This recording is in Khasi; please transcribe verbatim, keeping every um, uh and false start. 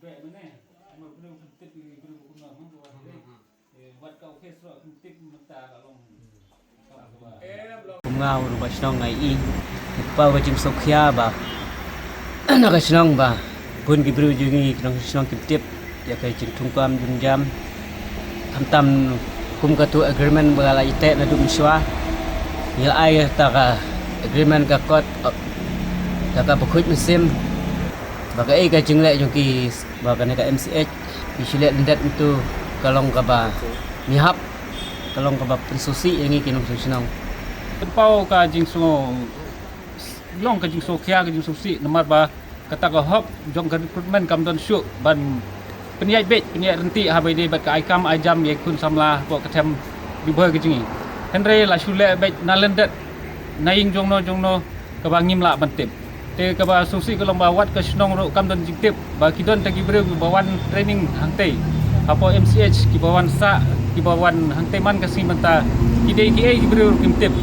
Kum nga u rangbah shnong nga i, i paw ka jingsngewkhia ba na ka shnong ba bun ki briew jong ngi ki nongshong shnong kim tip ïa ka jingthungkam jingdam. Khamtam kum katu agreement ba la ïateh naduh mynshuwa, ngi la ai ta ka agreement ka kot, ta ka bakhuid mynsiem ba kaei ka jingleh jong ki ba kane ka M C H ki shu leh lyndet mynta ka long kaba ngi hap, ka long kaba pynsngewsih ïa ngi ki nongshong shnong. Pynpaw ka jingsngew long ka jingsngewkhia ka jingsngewsih namar ba kata ka hok jong ka recruitment kam don shuh ban pynïaid beit pynïaid ryntih haba ïadei bad ka ai kam ai jam ïa ki khun samla hapoh ka them Ri Bhoi ka jong ngi. Hynrei la shu leh beit na lyndet na ïing jongno jongno kaba ngim lah ban tip. Te kaba sngewsih ka long ba wat ka shnong ruh kam don jingtip ba ki don ta ki briew kiba wan training hangtei hapoh M C H, kiba wan sah, kiba wan hangtei man ka sngi mynta, ki dei kiei ki briew ruh kim tip.